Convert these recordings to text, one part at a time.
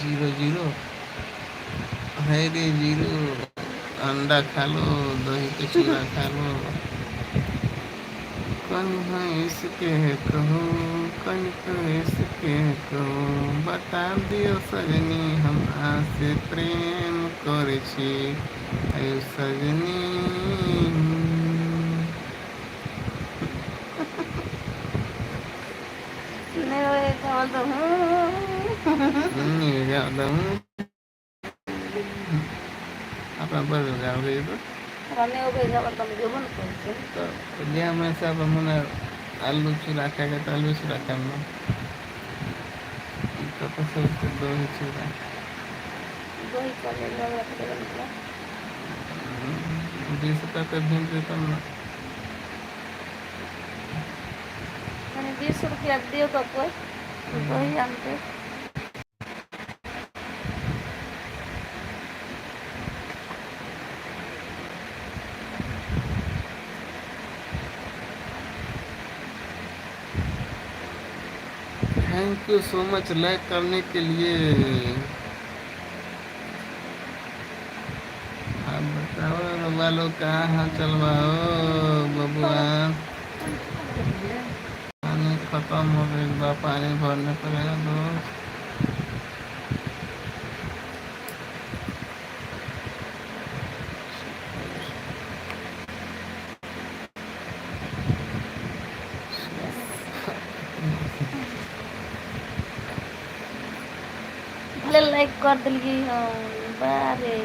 Zero zero है रे zero, अंडा खा लो, दही के चूड़ा खा लो। कौन है इसके कहो, कौन इसके कहो, बता दियो सजनी हम से प्रेम करे छी आयो सजनी। नहि होए तऽ अपना बड़ गाँव गई तो हमरा नहि अबै छै, तऽ हम जेबो ने करै छियै। तो जे हमेशा मने आलू चूड़ा खाएगा तो आलू चूड़ा खाएब ना, कतऽ से दही चूड़ा। दही चलै लऽ रखबै। 20 रुपया पे भेज दे तब ना। मने 20 रुपया दियौ तऽ कोइ दही आनतै। Thank you so much like करने के लिए। आप बताओ रउआ लोग, कहाँ हाल चाल बा हो बबुआ? पानी खत्म हो गइल बा, पानी भरने पड़ेगा दोस्त। भले लाइक कर देलियै हन, बारे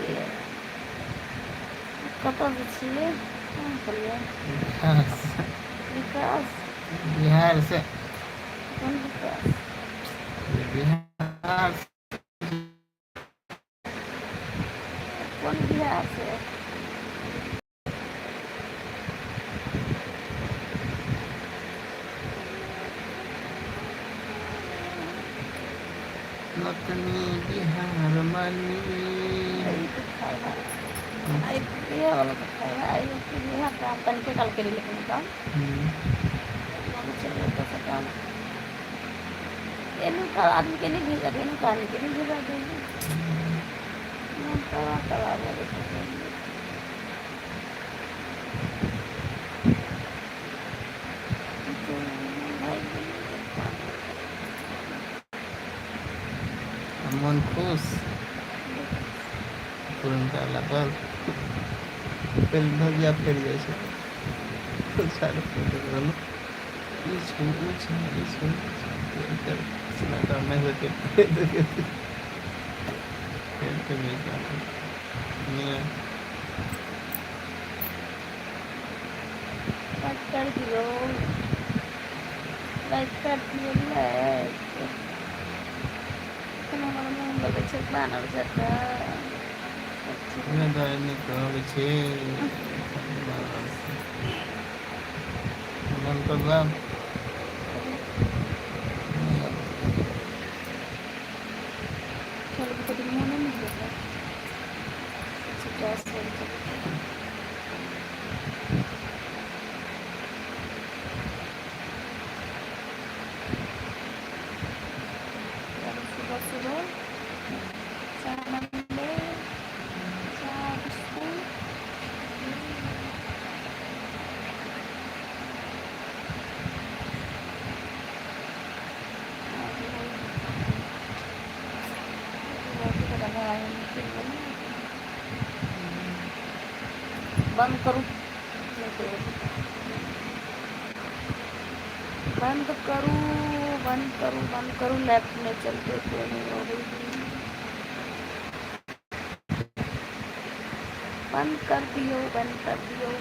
कतऽसँ छियै? कोन कहलियै? विकास। विकास। बिहार से। कोन विकास? बिहार। कोन बिहार से? नतनी बिहार वाली। ई तऽ खाय है, आइ इएह वाला तऽ खाय है। आइ इएह काम तनिके काल केली, लेकिन काम चलि ओतऽसँ काम एनुका आदमीके नहि भेजब, एनुका आदमीके नहि भेजा देब। मन तबाह तबाह भऽ जेतै। मन खुश पुरनका पर फेर धजिया फेर जाइ छै। ई छै, ऊ छै, ई छै, फेर के भेज। लाइक कर दियौ, लाइक कर दियौ, लाइक। एखन हमर मोन लगै छै बानर जकाँ। नीक लगै छै मन करलक। चलू तऽ मोने नहि लगै छै। सुबह सुबह चाय बनलै, चाय बिस्कुट। बंद करू, बंद करू, बंद करू, बंद करू। लेफ्ट में चलते क्यों नहीं हो रही? बंद कर दियो, बंद कर दियो।